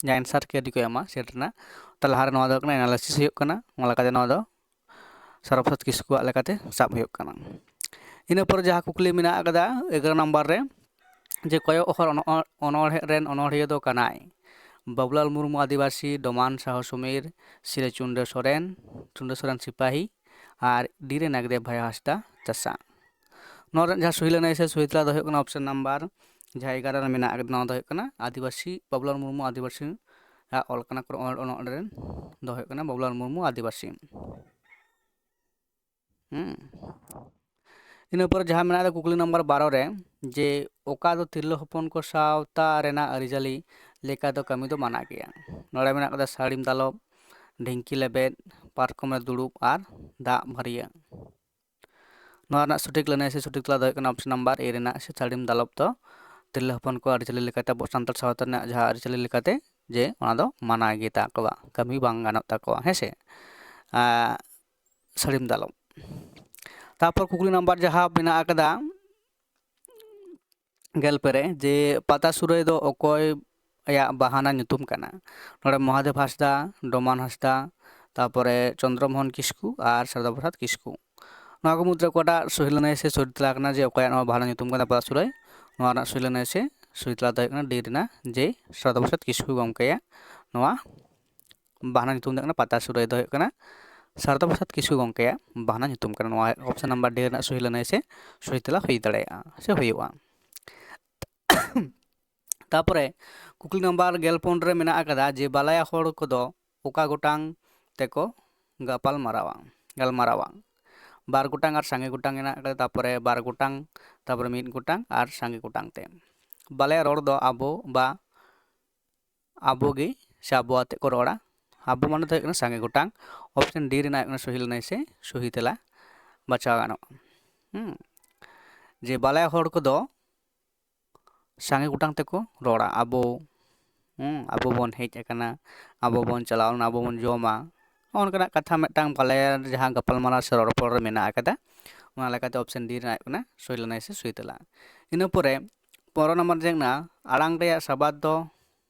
ᱡᱟᱦᱟᱸ ᱮᱱᱥᱟᱨ ᱠᱤ ᱟᱹᱰᱤ ᱠᱚ ᱮᱢᱟ ᱥᱮᱴ ᱨᱮᱱᱟᱜ, ᱛᱟᱦᱞᱮ ᱞᱟᱦᱟ ᱨᱮ ᱱᱚᱣᱟ ᱫᱚ ᱦᱩᱭᱩᱜ ᱠᱟᱱᱟ ᱮᱱᱟᱞᱟᱭᱥᱤᱥ ᱦᱩᱭᱩᱜ ᱠᱟᱱᱟ, ᱚᱱᱟ ᱞᱮᱠᱟᱛᱮ ᱱᱚᱣᱟ ᱫᱚ ᱥᱟᱨᱚᱫᱟ ᱯᱨᱚᱥᱟᱫᱽ ᱠᱤᱥᱠᱩᱣᱟᱜ ᱞᱮᱠᱟᱛᱮ ᱥᱟᱵ ᱦᱩᱭᱩᱜ ᱠᱟᱱᱟ᱾ ᱤᱱᱟᱹ ᱯᱚᱨ ᱡᱟᱦᱟᱸ ᱠᱩᱠᱞᱤ ᱢᱮᱱᱟᱜ ᱟᱠᱟᱫᱟ ᱮᱜᱟᱨᱚ ᱱᱟᱢᱵᱟᱨ ᱨᱮ, ᱡᱮ ᱠᱚᱭᱚᱜ ᱦᱚᱨ ᱚᱱᱚ-, ᱚᱱᱚᱬᱦᱮ ᱨᱮᱱ ᱚᱱᱚᱬᱦᱤᱭᱟᱹ ᱫᱚ ᱠᱟᱱᱟᱭ ᱵᱟᱵᱩᱞᱟᱞ ᱢᱩᱨᱢᱩ ᱟᱹᱫᱤᱵᱟᱹᱥᱤ, ᱰᱚᱢᱟᱱ ᱥᱟᱦᱚ ᱥᱚᱢᱤᱨ, ᱥᱤᱨᱟᱹ ᱪᱩᱱᱰᱟᱹ ᱥᱚᱨᱮᱱ, ᱪᱩᱱᱰᱟᱹ ᱥᱚᱨᱮᱱ ᱥᱤᱯᱟᱦᱤ, ᱟᱨ ᱰᱤ ᱨᱮ ᱱᱟᱜᱽᱫᱮᱵ ᱵᱷᱟᱭᱟ ᱦᱟᱸᱥᱫᱟ ᱪᱟᱥᱟ᱾ ᱱᱚᱣᱟ ᱨᱮᱱᱟᱜ ᱡᱟᱦᱟᱸ ᱥᱚᱦᱤ ᱞᱮᱱᱟᱭ ᱥᱮ ᱥᱚᱦᱤ ᱛᱮᱞᱟ ᱫᱚ ᱦᱩᱭᱩᱜ ᱠᱟᱱᱟ ᱚᱯᱥᱮᱱ ᱱᱟᱢᱵᱟᱨ ᱡᱟᱦᱟᱸ ᱮᱜᱟᱨᱚ ᱨᱮ ᱢᱮᱱᱟᱜ ᱟᱠᱟᱫᱟ, ᱱᱚᱣᱟ ᱫᱚ ᱦᱩᱭᱩᱜ ᱠᱟᱱᱟ ᱟᱹᱫᱤᱵᱟᱹᱥᱤ, ᱵᱟᱵᱩᱞᱟᱞ ᱢᱩᱨᱢᱩ ᱟᱹᱫᱤᱵᱟᱹᱥᱤ ᱟᱜ ᱚᱞ ᱠᱟᱱᱟ ᱠᱚ ᱚᱱᱚᱬᱦᱮ ᱨᱮᱱ ᱫᱚ ᱦᱩᱭᱩᱜ ᱠᱟᱱᱟ ᱵᱟᱵᱩᱞᱟᱞ ᱢᱩᱨᱢᱩ ᱟᱹᱫᱤᱵᱟᱹᱥᱤ᱾ ᱦᱩᱸ᱾ ᱤᱱᱟᱹ ᱯᱚᱨᱮ ᱡᱟᱦᱟᱸ ᱢᱮᱱᱟᱜ ᱟᱠᱟᱫᱟ ᱠᱩᱠᱞᱤ ᱱᱟᱢᱵᱟᱨ ᱵᱟᱨᱚ ᱨᱮ, ᱡᱮ ᱚᱠᱟ ᱫᱚ ᱛᱤᱨᱞᱟᱹ ᱦᱚᱯᱚᱱ ᱠᱚ ᱥᱟᱶᱛᱟ ᱨᱮᱱᱟᱜ ᱟᱹᱨᱤᱪᱟᱹᱞᱤ ᱞᱮᱠᱟ ᱫᱚ ᱠᱟᱹᱢᱤ ᱫᱚ ᱢᱟᱱᱟ ᱜᱮᱭᱟ? ᱱᱚᱰᱮ ᱢᱮᱱᱟᱜ ᱟᱠᱟᱫᱟ ᱥᱟᱹᱲᱤᱢ ᱫᱟᱞᱚᱵ, ᱰᱷᱤᱝᱠᱤ ᱞᱮᱵᱮᱫ, ᱯᱟᱨᱠᱚᱢ ᱨᱮ ᱫᱩᱲᱩᱵ ᱟᱨ ᱫᱟᱜ ᱵᱷᱟᱹᱨᱤᱭᱟᱹ᱾ ᱱᱚᱣᱟ ᱨᱮᱱᱟᱜ ᱥᱚᱴᱷᱤᱠ ᱞᱟᱹᱱᱟᱹᱭ ᱥᱮ ᱥᱚᱴᱷᱤᱠ ᱛᱮᱞᱟ ᱫᱚ ᱦᱩᱭᱩᱜ ᱠᱟᱱᱟ ᱚᱯᱥᱮᱱ ᱱᱟᱢᱵᱟᱨ ᱮ ᱨᱮᱱᱟᱜ ᱥᱮ ᱥᱟᱹᱲᱤᱢ ᱫᱟᱞᱚᱵ ᱫᱚ ᱛᱤᱨᱞᱟᱹ ᱦᱚᱯᱚᱱ ᱠᱚ ᱟᱹᱨᱤᱪᱟᱹᱞᱤ ᱞᱮᱠᱟᱛᱮ, ᱟᱵᱚ ᱥᱟᱱᱛᱟᱲ ᱥᱟᱶᱛᱟ ᱨᱮᱱᱟᱜ ᱡᱟᱦᱟᱸ ᱟᱹᱨᱤᱪᱟᱹᱞᱤ ᱞᱮᱠᱟᱛᱮ, ᱡᱮ ᱚᱱᱟ ᱫᱚ ᱢᱟᱱᱟ ᱜᱮ ᱛᱟᱠᱚᱣᱟ, ᱠᱟᱹᱢᱤ ᱵᱟᱝ ᱜᱟᱱᱚᱜ ᱛᱟᱠᱚᱣᱟ, ᱦᱮᱸ ᱥᱮ᱾ ᱟᱨ ᱥᱟᱹᱲᱤᱢ ᱫᱟᱞᱚᱵ᱾ ᱛᱟᱨᱯᱚᱨ ᱠᱩᱠᱞᱤ ᱱᱟᱢᱵᱟᱨ ᱡᱟᱦᱟᱸ ᱢᱮᱱᱟᱜ ᱟᱠᱟᱫᱟ ᱜᱮᱞ ᱯᱮ ᱨᱮ, ᱡᱮ ᱯᱟᱛᱟ ᱥᱩᱨᱟᱹᱭ ᱫᱚ ᱚᱠᱚᱭ ᱟᱭᱟᱜ ᱵᱟᱦᱟᱱᱟ ᱧᱩᱛᱩᱢ ᱠᱟᱱᱟ? ᱱᱚᱰᱮ ᱢᱚᱦᱟᱫᱮᱵ ᱦᱟᱸᱥᱫᱟ, ᱰᱚᱢᱟᱱ ᱦᱟᱸᱥᱫᱟ, ᱛᱟᱨᱯᱚᱨᱮ ᱪᱚᱱᱫᱨᱚ ᱢᱳᱦᱚᱱ ᱠᱤᱥᱠᱩ ᱟᱨ ᱥᱟᱨᱚᱫᱟ ᱯᱨᱚᱥᱟᱫᱽ ᱠᱤᱥᱠᱩ᱾ ᱱᱚᱣᱟ ᱠᱚ ᱢᱩᱫᱽᱨᱮ ᱚᱠᱟᱴᱟᱜ ᱥᱚᱦᱤ ᱞᱮᱱᱟᱭ ᱥᱮ ᱥᱚᱦᱤ ᱛᱮᱞᱟ ᱠᱟᱱᱟ, ᱡᱮ ᱚᱠᱚᱭᱟᱜ ᱱᱚᱣᱟ ᱵᱟᱦᱟᱱᱟ ᱧᱩᱛᱩᱢ ᱠᱟᱱᱟ ᱯᱟᱛᱟ ᱥᱩᱨᱟᱹᱭ? ᱱᱚᱣᱟ ᱨᱮᱱᱟᱜ ᱥᱚᱦᱤ ᱞᱮᱱᱟᱭ ᱥᱮ ᱥᱚᱦᱤ ᱛᱮᱞᱟ ᱫᱚ ᱦᱩᱭᱩᱜ ᱠᱟᱱᱟ ᱰᱤ ᱨᱮᱱᱟᱜ, ᱡᱮ ᱥᱟᱨᱚᱫᱟ ᱯᱨᱚᱥᱟᱫᱽ ᱠᱤᱥᱠᱩ ᱜᱚᱢᱠᱮᱭᱟᱜ ᱱᱚᱣᱟ ᱵᱟᱦᱱᱟ ᱧᱩᱛᱩᱢ ᱫᱚ ᱦᱩᱭᱩᱜ ᱠᱟᱱᱟ ᱯᱟᱛᱟ ᱥᱩᱨᱟᱹᱭ ᱫᱚ ᱦᱩᱭᱩᱜ ᱠᱟᱱᱟ ᱥᱟᱨᱚᱫᱟ ᱯᱨᱚᱥᱟᱫᱽ ᱠᱤᱥᱠᱩ ᱜᱚᱢᱠᱮᱭᱟᱜ ᱵᱟᱦᱱᱟ ᱧᱩᱛᱩᱢ ᱠᱟᱱᱟ᱾ ᱱᱚᱣᱟ ᱚᱯᱥᱮᱱ ᱱᱟᱢᱵᱟᱨ ᱰᱤ ᱨᱮᱱᱟᱜ ᱥᱚᱦᱤ ᱞᱟᱹᱱᱟᱹᱭ ᱥᱮ ᱥᱚᱦᱤ ᱛᱮᱞᱟ ᱦᱩᱭ ᱫᱟᱲᱮᱭᱟᱜᱼᱟ ᱥᱮ ᱦᱩᱭᱩᱜᱼᱟ᱾ ᱛᱟᱯᱚᱨᱮ ᱠᱩᱠᱞᱤ ᱱᱟᱢᱵᱟᱨ ᱜᱮᱞ ᱯᱩᱱ ᱨᱮ ᱢᱮᱱᱟᱜ ᱟᱠᱟᱫᱟ ᱡᱮ ᱵᱟᱞᱟᱭᱟ ᱦᱚᱲ ᱠᱚᱫᱚ ᱚᱠᱟ ᱜᱚᱴᱟᱝ ᱛᱮᱠᱚ ᱜᱟᱯᱟᱞ ᱢᱟᱨᱟᱣᱟ, ᱜᱟᱞᱢᱟᱨᱟᱣᱟ? ᱵᱟᱨ ᱜᱚᱴᱟᱝ ᱟᱨ ᱥᱟᱸᱜᱮ ᱜᱚᱴᱟᱝ ᱢᱮᱱᱟᱜ ᱟᱠᱟᱫᱟ, ᱛᱟᱯᱚᱨᱮ ᱵᱟᱨ ᱜᱚᱴᱟᱝ, ᱛᱟᱯᱚᱨᱮ ᱢᱤᱫ ᱜᱚᱴᱟᱝ ᱟᱨ ᱥᱟᱸᱜᱮ ᱜᱚᱴᱟᱝ ᱛᱮ᱾ ᱵᱟᱞᱟᱭᱟ ᱨᱚᱲ ᱫᱚ ᱟᱵᱚ ᱵᱟ ᱟᱵᱚ ᱜᱮ ᱥᱮ ᱟᱵᱚ ᱟᱛᱮᱫ ᱠᱚ ᱨᱚᱲᱟ᱾ ᱟᱵᱚ ᱢᱟᱱᱮ ᱫᱚ ᱦᱩᱭᱩᱜ ᱠᱟᱱᱟ ᱥᱟᱸᱜᱮ ᱜᱚᱴᱟᱝ᱾ ᱚᱯᱥᱮᱱ ᱰᱤ ᱨᱮᱱᱟᱜ ᱦᱩᱭᱩᱜ ᱠᱟᱱᱟ ᱥᱚᱦᱤ ᱞᱟᱹᱱᱟᱹᱭ ᱥᱮ ᱥᱚᱦᱤ ᱛᱮᱞᱟ ᱵᱟᱪᱷᱟᱣ ᱜᱟᱱᱚᱜᱼᱟ᱾ ᱦᱩᱸ, ᱡᱮ ᱵᱟᱞᱟᱭᱟ ᱦᱚᱲ ᱠᱚᱫᱚ ᱥᱟᱸᱜᱮ ᱜᱚᱴᱟᱝ ᱛᱮᱠᱚ ᱨᱚᱲᱟ᱾ ᱟᱵᱚ, ᱦᱩᱸ, ᱟᱵᱚ ᱵᱚᱱ ᱦᱮᱡ ᱟᱠᱟᱱᱟ, ᱟᱵᱚ ᱵᱚᱱ ᱪᱟᱞᱟᱣ ᱞᱮᱱᱟ, ᱟᱵᱚ ᱵᱚᱱ ᱡᱚᱢᱟ, ᱱᱚᱜᱼᱚ ᱱᱚᱝᱠᱟᱱᱟᱜ ᱠᱟᱛᱷᱟ ᱢᱤᱫᱴᱟᱝ ᱵᱟᱞᱟᱭᱟ ᱡᱟᱦᱟᱸ ᱜᱟᱯᱟᱞᱢᱟᱨᱟᱣ ᱥᱮ ᱨᱚᱲ ᱨᱚᱯᱚᱲ ᱨᱮ ᱢᱮᱱᱟᱜ ᱟᱠᱟᱫᱟ᱾ ᱚᱱᱟ ᱞᱮᱠᱟᱛᱮ ᱚᱯᱥᱮᱱ ᱰᱤ ᱨᱮᱱᱟᱜ ᱦᱩᱭᱩᱜ ᱠᱟᱱᱟ ᱥᱚᱦᱤ ᱞᱟᱹᱱᱟᱹᱭ ᱥᱮ ᱥᱚᱦᱤ ᱛᱮᱞᱟ᱾ ᱤᱱᱟᱹ ᱯᱚᱨᱮ ᱯᱚᱱᱨᱚ ᱱᱟᱢᱵᱟᱨ ᱡᱮ ᱦᱩᱭᱩᱜ ᱠᱟᱱᱟ ᱟᱲᱟᱝ ᱨᱮᱭᱟᱜ ᱥᱟᱵᱟᱫ ᱫᱚ,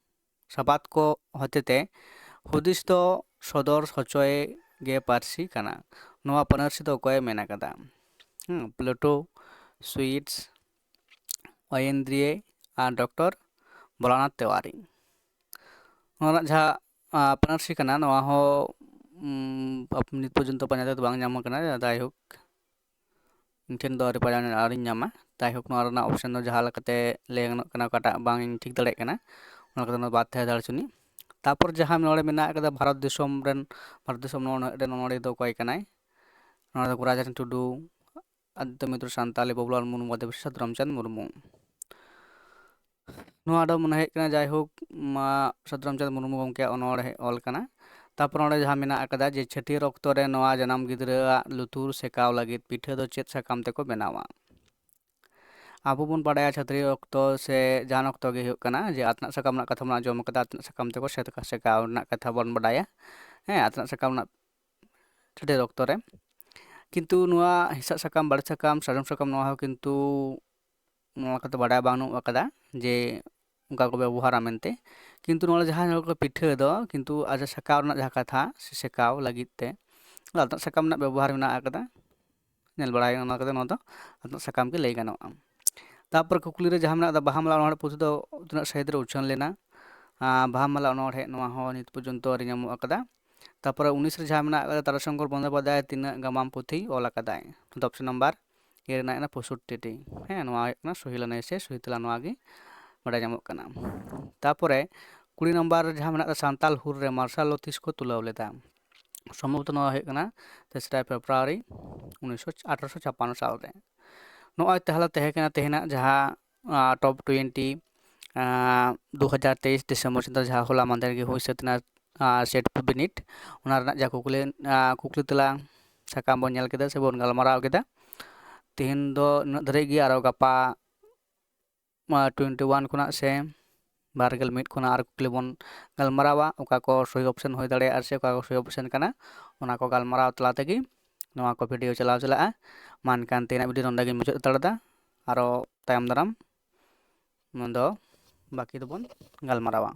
ᱥᱟᱵᱟᱫ ᱠᱚ ᱦᱚᱛᱮᱛᱮ ᱦᱩᱫᱤᱥ ᱫᱚ ᱥᱚᱫᱚᱨ ᱦᱚᱪᱚᱭ ᱜᱮ ᱯᱟᱹᱨᱥᱤ ᱠᱟᱱᱟ᱾ ᱱᱚᱣᱟ ᱯᱟᱹᱱᱟᱹᱨᱥᱤ ᱫᱚ ᱚᱠᱚᱭᱮ ᱢᱮᱱ ᱟᱠᱟᱫᱟ? ᱦᱩᱸ, ᱯᱞᱮᱴᱳ, ᱥᱩᱭᱤᱴᱥ, ᱚᱭᱮᱱᱫᱨᱤᱭᱮ ᱟᱨ ᱰᱚᱠᱴᱚᱨ ᱵᱷᱳᱞᱟᱱᱟᱛᱷ ᱛᱮᱣᱟᱨᱤ᱾ ᱱᱚᱣᱟ ᱨᱮᱱᱟᱜ ᱡᱟᱦᱟᱸ, ᱟ, ᱯᱟᱹᱱᱟᱹᱨᱥᱤ ᱠᱟᱱᱟ, ᱱᱚᱣᱟ ᱦᱚᱸ, ᱩᱢ, ᱟᱯ-, ᱱᱤᱛ ᱯᱚᱨᱡᱚᱱᱛᱚ ᱯᱟᱸᱡᱟ ᱛᱮᱫᱚ ᱵᱟᱝ ᱧᱟᱢ ᱟᱠᱟᱱᱟ᱾ ᱡᱟᱭᱦᱳᱠ, ᱤᱧ ᱴᱷᱮᱱ ᱫᱚ ᱟᱹᱣᱨᱤ ᱯᱟᱸᱡᱟ, ᱟᱹᱣᱨᱤᱧ ᱧᱟᱢᱟ᱾ ᱡᱟᱭᱦᱳᱠ, ᱱᱚᱣᱟ ᱨᱮᱱᱟᱜ ᱚᱯᱥᱮᱱ ᱫᱚ ᱡᱟᱦᱟᱸ ᱞᱮᱠᱟᱛᱮ ᱞᱟᱹᱭ ᱜᱟᱱᱚᱜ ᱠᱟᱱᱟ, ᱚᱠᱟᱴᱟᱜ ᱵᱟᱝ ᱤᱧ ᱴᱷᱤᱠ ᱫᱟᱲᱮᱭᱟᱜ ᱠᱟᱱᱟ, ᱚᱱᱟ ᱠᱚᱫᱚ ᱱᱚᱣᱟ ᱵᱟᱫ ᱛᱟᱦᱮᱸ ᱦᱟᱛᱟᱲ ᱦᱚᱪᱚᱱᱤᱡ᱾ ᱛᱟᱯᱚᱨ ᱡᱟᱦᱟᱸ ᱱᱚᱰᱮ ᱢᱮᱱᱟᱜ ᱟᱠᱟᱫᱟ, ᱵᱷᱟᱨᱚᱛ ᱫᱤᱥᱚᱢ ᱨᱮᱱ, ᱵᱷᱟᱨᱚᱛ ᱫᱤᱥᱚᱢ ᱱᱚᱣᱟ ᱨᱮᱱ ᱚᱱᱚᱲᱤᱭᱟᱹ ᱫᱚ ᱚᱠᱚᱭ ᱠᱟᱱᱟᱭ? ᱱᱚᱣᱟ ᱫᱚ ᱜᱳᱨᱟᱪᱟᱸᱫᱽ ᱴᱩᱰᱩ, ᱟᱫᱤᱛᱛᱚ ᱢᱤᱛᱨᱚ ᱥᱟᱱᱛᱟᱞᱤ, ᱵᱟᱵᱩᱞᱟᱞ ᱢᱩᱨᱢᱩ, ᱫᱮᱵᱟᱥᱤᱥ ᱥᱟᱹᱫᱷᱩ ᱨᱟᱢᱪᱟᱸᱫᱽ ᱢᱩᱨᱢᱩ᱾ ᱱᱚᱣᱟ ᱫᱚ ᱢᱚᱱᱮ ᱦᱩᱭᱩᱜ ᱠᱟᱱᱟ, ᱡᱟᱭᱦᱳᱠ, ᱢᱟ, ᱥᱟᱹᱫᱷᱩ ᱨᱟᱢᱪᱟᱸᱫᱽ ᱢᱩᱨᱢᱩ ᱜᱚᱢᱠᱮᱭᱟᱜ ᱚᱱᱚᱬᱦᱮ ᱚᱞ ᱠᱟᱱᱟ᱾ ᱛᱟᱯᱚᱨ ᱚᱸᱰᱮ ᱡᱟᱦᱟᱸ ᱢᱮᱱᱟᱜ ᱟᱠᱟᱫᱟ ᱡᱮ ᱪᱷᱟᱹᱴᱭᱟᱹᱨ ᱚᱠᱛᱚ ᱨᱮ ᱱᱚᱣᱟ ᱡᱟᱱᱟᱢ ᱜᱤᱫᱽᱨᱟᱹᱣᱟᱜ ᱞᱩᱛᱩᱨ ᱥᱮᱠᱟᱣ ᱞᱟᱹᱜᱤᱫ ᱯᱤᱴᱷᱟᱹ ᱫᱚ ᱪᱮᱫ ᱥᱟᱠᱟᱢ ᱛᱮᱠᱚ ᱵᱮᱱᱟᱣᱟ? ᱟᱵᱚ ᱵᱚᱱ ᱵᱟᱰᱟᱭᱟ ᱪᱷᱟᱹᱴᱭᱟᱹᱨ ᱚᱠᱛᱚ ᱥᱮ ᱡᱟᱦᱟᱱ ᱚᱠᱛᱚ ᱜᱮ ᱦᱩᱭᱩᱜ ᱠᱟᱱᱟ ᱡᱮ ᱟᱛᱱᱟᱜ ᱥᱟᱠᱟᱢ ᱨᱮᱱᱟᱜ ᱠᱟᱛᱷᱟ ᱵᱚᱱ ᱟᱸᱡᱚᱢ ᱟᱠᱟᱫᱟ, ᱟᱛᱱᱟᱜ ᱥᱟᱠᱟᱢ ᱛᱮᱠᱚ ᱥᱮ-, ᱥᱮᱠᱟᱣ ᱨᱮᱱᱟᱜ ᱠᱟᱛᱷᱟ ᱵᱚᱱ ᱵᱟᱰᱟᱭᱟ᱾ ᱦᱮᱸ, ᱟᱛᱱᱟᱜ ᱥᱟᱠᱟᱢ ᱨᱮᱱᱟᱜ ᱪᱷᱟᱹᱴᱭᱟᱹᱨ ᱚᱠᱛᱚ ᱨᱮ᱾ ᱠᱤᱱᱛᱩ ᱱᱚᱣᱟ ᱦᱮᱸᱥᱟᱜ ᱥᱟᱠᱟᱢ, ᱵᱟᱲᱮ ᱥᱟᱠᱟᱢ, ᱥᱟᱨᱡᱚᱢ ᱥᱟᱠᱟᱢ, ᱱᱚᱣᱟ ᱦᱚᱸ ᱠᱤᱱᱛᱩ ᱱᱚᱣᱟ ᱠᱟᱛᱷᱟ ᱵᱟᱰᱟᱭ ᱵᱟᱹᱱᱩᱜ ᱟᱠᱟᱫᱟ ᱡᱮ ᱚᱱᱠᱟ ᱠᱚ ᱵᱮᱵᱚᱦᱟᱨᱟ ᱢᱮᱱᱛᱮ᱾ ᱠᱤᱱᱛᱩ ᱱᱚᱣᱟ ᱡᱟᱦᱟᱸ ᱧᱮᱞᱚᱜ ᱠᱟᱱᱟ ᱯᱤᱴᱷᱟᱹ ᱫᱚ ᱠᱤᱱᱛᱩ ᱟᱡᱟᱜ ᱥᱮᱠᱟᱣ ᱨᱮᱱᱟᱜ ᱡᱟᱦᱟᱸ ᱠᱟᱛᱷᱟ, ᱥᱮ ᱥᱮᱠᱟᱣ ᱞᱟᱹᱜᱤᱫ ᱛᱮ ᱟᱛᱱᱟᱜ ᱥᱟᱠᱟᱢ ᱨᱮᱱᱟᱜ ᱵᱮᱵᱚᱦᱟᱨ ᱢᱮᱱᱟᱜ ᱟᱠᱟᱫᱟ᱾ ᱧᱮᱞ ᱵᱟᱲᱟᱭ ᱚᱱᱟ ᱠᱟᱛᱮ ᱱᱚᱣᱟ ᱫᱚ ᱟᱛᱱᱟᱜ ᱥᱟᱠᱟᱢ ᱜᱮ ᱞᱟᱹᱭ ᱜᱟᱱᱚᱜᱼᱟ᱾ ᱛᱟᱨᱯᱚᱨ ᱠᱩᱠᱞᱤ ᱨᱮ ᱡᱟᱦᱟᱸ ᱢᱮᱱᱟᱜ ᱟᱠᱟᱫᱟ, ᱵᱟᱦᱟ ᱢᱟᱞᱟ ᱚᱱᱚᱬᱦᱮ ᱯᱩᱛᱷᱤ ᱫᱚ ᱛᱤᱱᱟᱹᱜ ᱥᱟᱹᱦᱤᱛ ᱨᱮ ᱩᱪᱷᱟᱹᱱ ᱞᱮᱱᱟ? ᱵᱟᱦᱟ ᱢᱟᱞᱟ ᱚᱱᱚᱬᱦᱮ, ᱱᱚᱣᱟ ᱦᱚᱸ ᱱᱤᱛ ᱯᱚᱨᱡᱚᱱᱛᱚ ᱟᱹᱣᱨᱤ ᱧᱟᱢᱚᱜ ᱟᱠᱟᱫᱟ᱾ ᱛᱟᱨᱯᱚᱨᱮ ᱩᱱᱤᱥ ᱨᱮ ᱡᱟᱦᱟᱸ ᱢᱮᱱᱟᱜ ᱟᱠᱟᱫᱟ, ᱛᱟᱨᱟᱥᱚᱝᱠᱚᱨ ᱵᱚᱱᱫᱳᱯᱟᱫᱽᱫᱷᱟᱭ ᱛᱤᱱᱟᱹᱜ ᱜᱟᱢᱟᱢ ᱯᱩᱛᱷᱤ ᱚᱞ ᱟᱠᱟᱫᱟᱭ? ᱚᱯᱥᱚᱱ ᱱᱟᱢᱵᱟᱨ ᱮ ᱨᱮᱱᱟᱜ ᱠᱟᱱᱟ ᱯᱚᱸᱭᱥᱚᱴᱴᱤ ᱴᱤ᱾ ᱦᱮᱸ, ᱱᱚᱣᱟ ᱦᱩᱭᱩᱜ ᱠᱟᱱᱟ ᱥᱚᱦᱤ ᱞᱟᱹᱱᱟᱹᱭ ᱥᱮ ᱥᱚᱦᱤ ᱛᱮᱞᱟ, ᱱᱚᱣᱟ ᱜᱮ ᱵᱟᱰᱟᱭ ᱧᱟᱢᱚᱜ ᱠᱟᱱᱟ᱾ ᱛᱟᱨᱯᱚᱨᱮ ᱠᱩᱲᱤ ᱱᱟᱢᱵᱟᱨ ᱡᱟᱦᱟᱸ ᱢᱮᱱᱟᱜ ᱟᱠᱟᱫᱟ, ᱥᱟᱱᱛᱟᱞ ᱦᱩᱞ ᱨᱮ ᱢᱟᱨᱥᱟᱞ ᱞᱚ ᱛᱤᱥ ᱠᱚ ᱛᱩᱞᱟᱹᱣ ᱞᱮᱫᱟ? ᱥᱚᱢᱵᱷᱚᱵᱚᱛᱚ ᱱᱚᱣᱟ ᱦᱩᱭᱩᱜ ᱠᱟᱱᱟ ᱛᱮᱥᱨᱟᱭ ᱯᱷᱮᱵᱽᱨᱩᱣᱟᱨᱤ ᱩᱱᱤᱥᱥᱚ ᱟᱴᱷᱨᱚᱥᱚ ᱪᱷᱟᱯᱟᱱᱱᱚ ᱥᱟᱞ ᱨᱮ᱾ ᱱᱚᱜᱼᱚᱭ ᱛᱟᱦᱚᱞᱮ ᱛᱟᱦᱮᱸ ᱠᱟᱱᱟ ᱛᱮᱦᱮᱧᱟᱜ ᱡᱟᱦᱟᱸ ᱴᱚᱯ ᱴᱩᱭᱮᱱᱴᱤ ᱫᱩ ᱦᱟᱡᱟᱨ ᱛᱮᱭᱤᱥ ᱰᱤᱥᱮᱢᱵᱚᱨ ᱪᱟᱸᱫᱳ, ᱡᱟᱦᱟᱸ ᱦᱚᱞᱟ ᱢᱟᱫᱷᱮᱨ ᱜᱮ ᱦᱩᱭ ᱥᱟᱹᱛ ᱮᱱᱟ ᱥᱮᱴ ᱵᱤᱱᱤᱰ, ᱚᱱᱟ ᱨᱮᱱᱟᱜ ᱡᱟᱦᱟᱸ ᱠᱩᱠᱞᱤ ᱠᱩᱠᱞᱤ ᱛᱮᱞᱟ ᱥᱟᱠᱟᱢ ᱵᱚᱱ ᱧᱮᱞ ᱠᱮᱫᱟ ᱥᱮᱵᱚᱱ ᱜᱟᱞᱢᱟᱨᱟᱣ ᱠᱮᱫᱟ᱾ ᱛᱮᱦᱮᱧ ᱫᱚ ᱱᱩᱱᱟᱹᱜ ᱫᱷᱟᱹᱨᱤᱡ ᱜᱮ, ᱟᱨᱚ ᱜᱟᱯᱟ ᱴᱩᱭᱮᱱᱴᱤ ᱳᱣᱟᱱ ᱠᱷᱚᱱᱟᱜ ᱥᱮ ᱵᱟᱨ ᱜᱮᱞ ᱢᱤᱫ ᱠᱷᱚᱱᱟᱜ ᱟᱨ ᱠᱩᱠᱞᱤ ᱵᱚᱱ ᱜᱟᱞᱢᱟᱨᱟᱣᱟ, ᱚᱠᱟ ᱠᱚ ᱥᱚᱦᱤ ᱚᱯᱥᱮᱱ ᱦᱩᱭ ᱫᱟᱲᱮᱭᱟᱜᱼᱟ ᱥᱮ ᱚᱠᱟ ᱠᱚ ᱥᱚᱦᱤ ᱚᱯᱥᱮᱱ ᱠᱟᱱᱟ, ᱚᱱᱟ ᱠᱚ ᱜᱟᱞᱢᱟᱨᱟᱣ ᱛᱟᱞᱟ ᱛᱮᱜᱮ ᱱᱚᱣᱟ ᱠᱚ ᱵᱷᱤᱰᱤᱭᱳ ᱪᱟᱞᱟᱣ ᱪᱟᱞᱟᱜᱼᱟ᱾ ᱢᱟ ᱮᱱᱠᱷᱟᱱ ᱛᱮᱦᱮᱧᱟᱜ ᱵᱷᱤᱰᱤᱭᱳ ᱱᱚᱸᱰᱮ ᱜᱤᱧ ᱢᱩᱪᱟᱹᱫ ᱦᱟᱛᱟᱲ ᱮᱫᱟ᱾ ᱟᱨᱚ ᱛᱟᱭᱚᱢ ᱫᱟᱨᱟᱢ ᱫᱚ ᱵᱟᱹᱠᱤ ᱫᱚᱵᱚᱱ ᱜᱟᱞᱢᱟᱨᱟᱣᱟ᱾